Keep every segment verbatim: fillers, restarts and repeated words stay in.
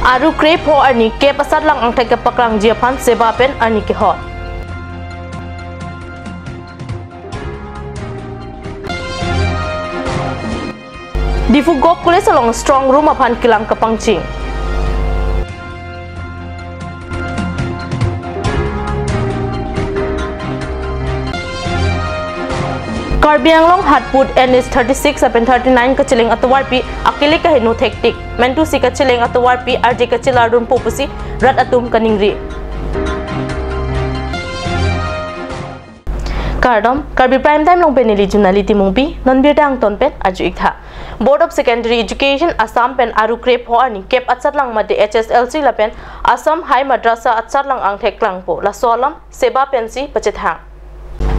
Aru krepho arni kep asatlang angthek kepaklangji aphan SEBA pen arni kehot. Diphu Govt College along strong room aphan kelang kepangcheng. Karbi Anglong Hatput N H thirty-six lapen thirty-nine kacheleng atovarpi akele kaheno thektik. Mentusi kacheleng atovarpi arje kachelardunpo pusi rat atum kaningri. Kardom, Karbi Prime Time along pen neli Junali Timungpi, non birta angton pen arju-ik tha. Board of Secondary Education Assam pen aru krepho arni kep asatlang mate H S L C lapen Assam High Madrasa asatlang angthek klangpo. Laso alam SEBA pensi pachethang.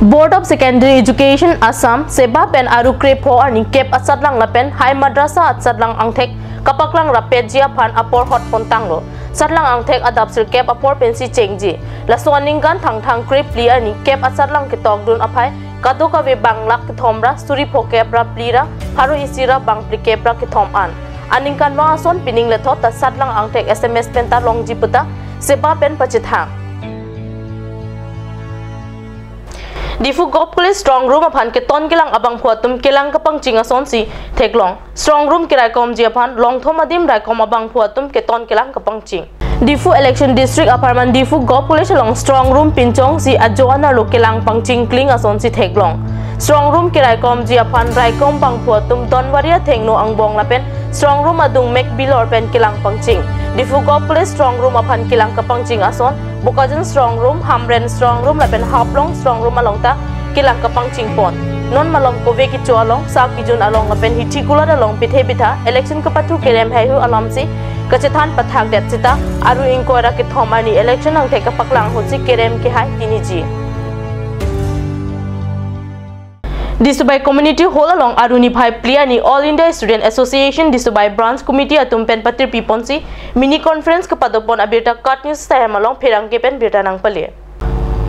Board of Secondary Education Assam, SEBA pen aru krepho arni kep asatlang lapen High Madrasa asatlang angthek kapaklang rapetji aphan apor hot pontanglo. Satlang angthek adap sirkep apor pensi chengji. Laso aningkan Thangthang krephli arni kep asatlang ketokdun aphai kadokave bang lakh kethom ra suri phokep ra phli ra pharo isi ra bang phlikep ra kethom an. Aningkanvang ason pining lethot ta satlang angthek S M S pen ta longji puta SEBA pen pachethang. Diphu Govt College strong room aphan keton kelang abangphu atum kelang kepangcheng asonsi theklong. Strong room keraikomji aphan longthom adim raikom abangphu atum keton kelang kepangcheng. Diphu Election District apharman Diphu Govt College along strong room pinchongsi ajo anerlo kelang pangcheng kling asonsi theklong. Strong room keraikomji aphan raikom bangphu atum Donbari athengno angbong lapen strong room adung mek bilor pen kelang pangcheng. Diphu Govt College strong room aphan kelang kepangcheng ason Bokajan strong room, Hamren strong room lapen Haflong strong room along ta kelang kepangcheng pon. Non malom kove kecho along, sa kijun along lapen hithi kulat along pithe pitha election kepathu kerem haihu alamsi kachethan pathakdet seta aru ingkoi ra kethom arni election angthek kapaklang ahutsi kerem kehai piniji. Disubai Community Hall along aru niphai phli arni All India Student Association Disubai Branch Committee atum pen patirpi ponsi mini conference kepadopon abirta KAT News Siam along pherangke pen birta nangpale.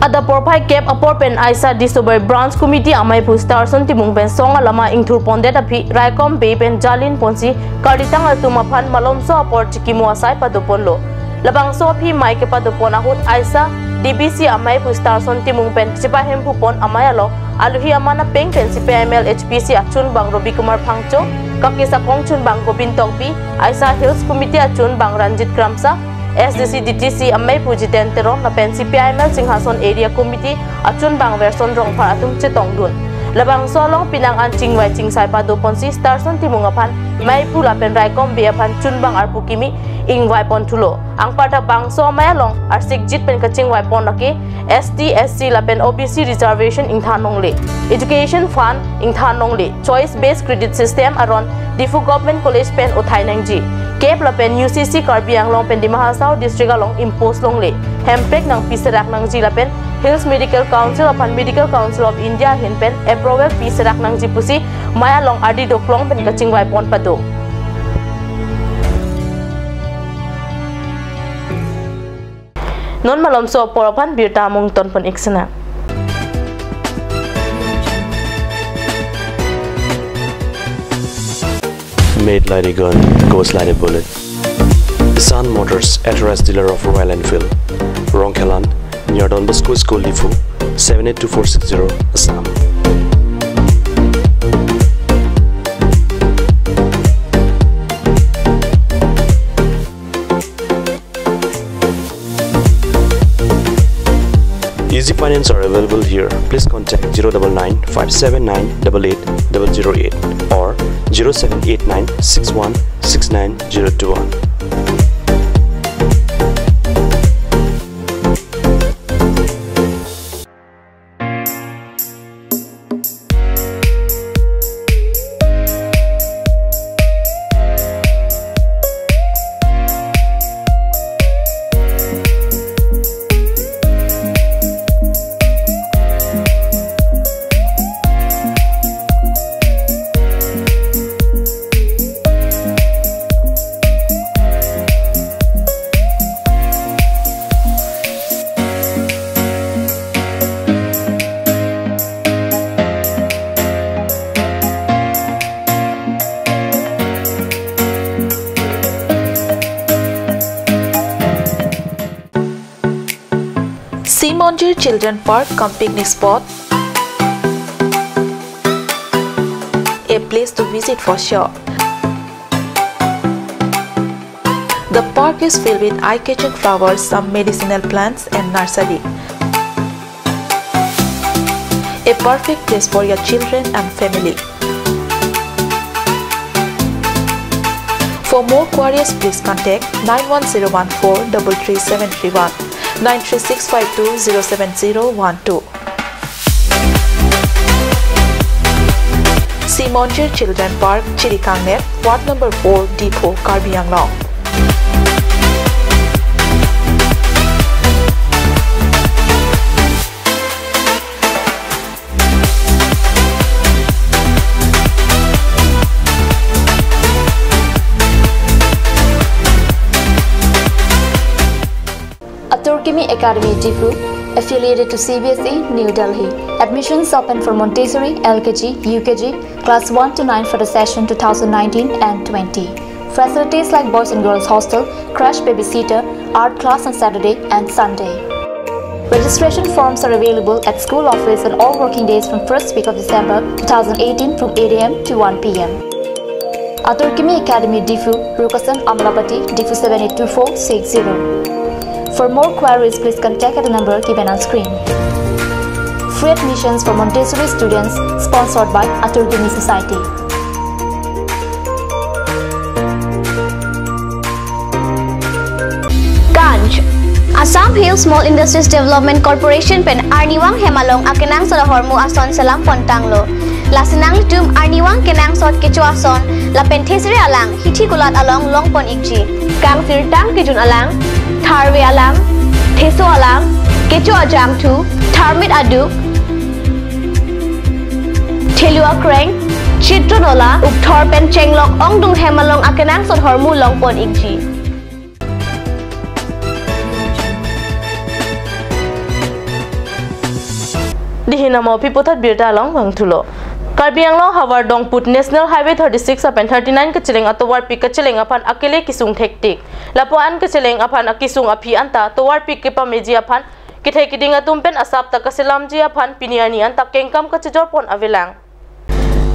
Adap porphai kep apor pen aisa Disubai Branch Committee amaiphu Starson Timung pen song alama ingthur pondet aphi raikom bey pen jalin ponsi karditang atum aphan malomso apor chikimo asai padoponlo. Labangso aphi mei kepadopon ahut aisa D B C amaiphu Starson Timung pen chepahemphu pon amei along aluhi aman apeng pen C P I M L H P C achunbang Robi Kumar Phangcho, kake sakong chunbang Gobind Tokbi, aisa Hills Committee achunbang Ranjit Kramsa, S D C D T C amaiphu Jiten Teron lapen C P I M L Singhason Area Committee achunbang Verson Rongphar atum chetongdun. Labangso along pinang an chingvai chingsai padoponsi Starson Timung aphan meiphu lapen raikom bey aphan chunbang arpu kimi ingvai ponthulo. Anparta bangso amei along arsikjit pen kachingvai pon lake S T, S C lapen O B C reservation ingthan longle, education fund ingthan longle, choice based credit system aron Diphu Government College pen uthai nangji. Kep lapen U C C Karbi Anglong pen Dima Hasao District along impose longle, hemprek nangpiserak nangji lapen Hills Medical Council aphan Medical Council of India ahin pen approval piserak nangji pusi mei along ardi doklong pen kachingvai pon pado. Non malomso apor aphan birta mung ton pon-ik sena. Made like a gun, goes like a bullet. Sun Motors, authorized dealer of Royal Enfield. Rongkhelan, near Don Bosco School, Diphu, seven eight two four six zero, Assam. Easy finance are available here. Please contact zero double nine five seven nine double eight double zero eight or zero seven eight nine six one six nine zero two one. Children park cum picnic spot. A place to visit for sure. The park is filled with eye-catching flowers, some medicinal plants and nursery. A perfect place for your children and family. For more queries, please contact nine one zero one four double three seven three one, nine three six five two zero seven zero one two. Simonjir Children Park, Chirikangnet, Ward number four, Diphu, Karbi Anglong. Atur Kimi Academy Diphu, affiliated to C B S E, New Delhi. Admissions open for Montessori, L K G, U K G, class one to nine for the session two thousand nineteen and twenty. Facilities like boys and girls hostel, crash, babysitter, art class on Saturday and Sunday. Registration forms are available at school office on all working days from first week of December two thousand eighteen from eight A M to one P M. Atur Kimi Academy Diphu, Rukasan Amlapati, Diphu seven eight two four six zero. For more queries, please contact at the number given on screen. Free admissions for Montessori students, sponsored by Atur Kimi Society. Ganj. Assam Hill Small Industries Development Corporation pen arnivang hem along akenangsot ahormu ason selam pontanglo. Lasi nanglitum arnivang kenangsot kecho ason lapen thesere alang hithi kulat along longpon ikji. Kangsirtang kejun alang, tharve alang, theso alang, kecho ajangthu, tharmit aduk, thelu akreng, chitron ola, ukthor pen chenglok ongdung hem along akenangsot ahormu longpon ikji. Dihin amo pi puthot birta along vangthulo. Karbi Anglong havar Dongput National Highway thirty-six lapen thirty-nine kacheleng atovarpi kacheleng aphan akele kesung thektik. Lapu-an kacheleng aphan akesung aphi anta tovarpi kepameji aphan kethe keding atum pen asap ta kaselamji aphan pini arni anta kengkam kachejorpon avelang.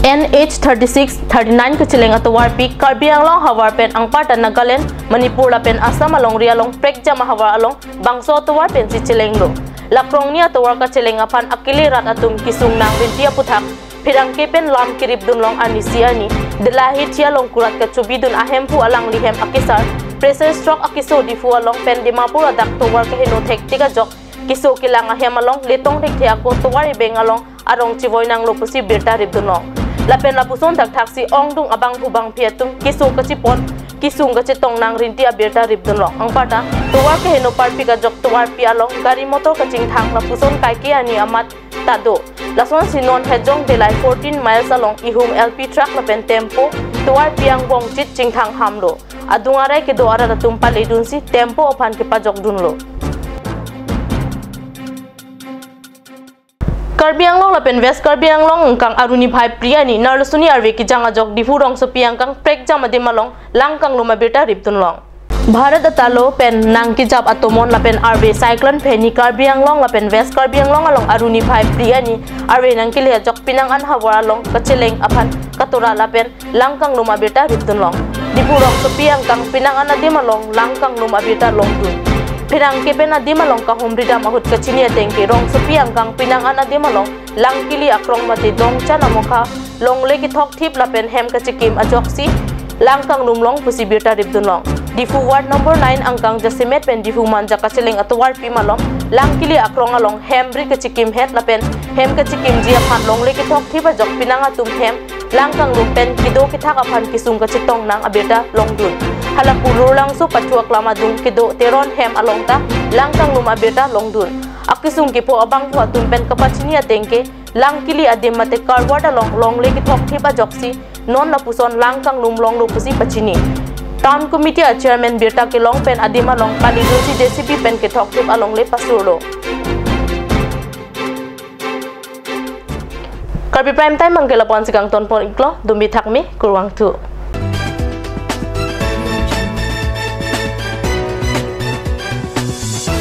N H thirty-six, thirty-nine kacheleng atovarpi Karbi Anglong havar pen anparta Nagaland, Manipur lapen Assam alongri along prekjam ahavar along bangso atovar pensi chelenglo. La krongni atovar kacheleng aphan akele rat atum kesung nangrinti aputhak pherangke pen lam keripdunlong arnisi arni, Delahi thi along kurat kachobidun ahemphu alangli hem akesar, pressure stroke akeso Diphu along pen Dimapur adak tovar keheno thektik ajok keso kelang ahem along letong thekthe ako tovar ebeng along arong chevoi nanglo pusi birta ripdunlong. Lapen lapuson thakthaksi ongdung abangphu bangphi atum keso kachepon, kesung kachetong nangrinti abirta ripdunlong. Anparta tovar keheno parpik ajok tovarpi along gari motor kachingthang lapuson kaike arni amat ta do. Lasonsi non Hejong Delai fourteen miles along ihum L P truck lapen tempo tovarpi angbong chit chingthang hamlo. Adung arai kedo arat atum paledunsi tempo aphan kepajokdunlo. Karbi Anglong lapen West Karbi Anglong angkang aruni phai phli arni Narlusuni arve kejang ajok Diphu rongsopi angkang prekjam adim along lang kanglum abirta ripdunlong. Bharat atalo pen nangkejap atomon lapen arve Cyclone Feni Karbi Anglong lapen West Karbi Anglong along aruni phai phli arni arve nangkele ajok Pinang-an havar along kacheleng aphan katora lapen lang kanglum abirta ripdunlong. Diphu rongsopi angkang Pinang-an adim along lang kanglum abirta longdun. Pherangke pen adim along kahumri dam ahut kachini ateng ke rongsopi angkang Pinang-an adim along lang kili akrong mate dongchan amokha longle kethokthip lapen hem kachekim ajoksi lang kanglumlong pusi birta ripdunlong. Diphu ward number nine angkang jasemet pen Diphu Manja kacheleng atovarpi malom lang kili akrong along hem ri kachekim het lapen hem kachekimji aphan longle kethokthip ajok Pinang atum hem lang kanglum pen kedo kethak aphan kesung kachetong nang abirta longdun. Hala Pulur Langso Pachuak lam adung kedo Teron hem along ta lang kanglum abirta longdun. Akesung kepho abangphu atum pen kapachini ateng ke lang kili adim mate karwar along longle kethokthip ajoksi non lapuson lang kanglumlonglo pusi pachini. Town Committee a Chairman birta kelong pen adim along paledunsi J C B pen kethokthip alongle pasurlo. Karbi Prime Time abangke lapu-ansi kangtonpon iklo, dumi thakmi, kurvangthu.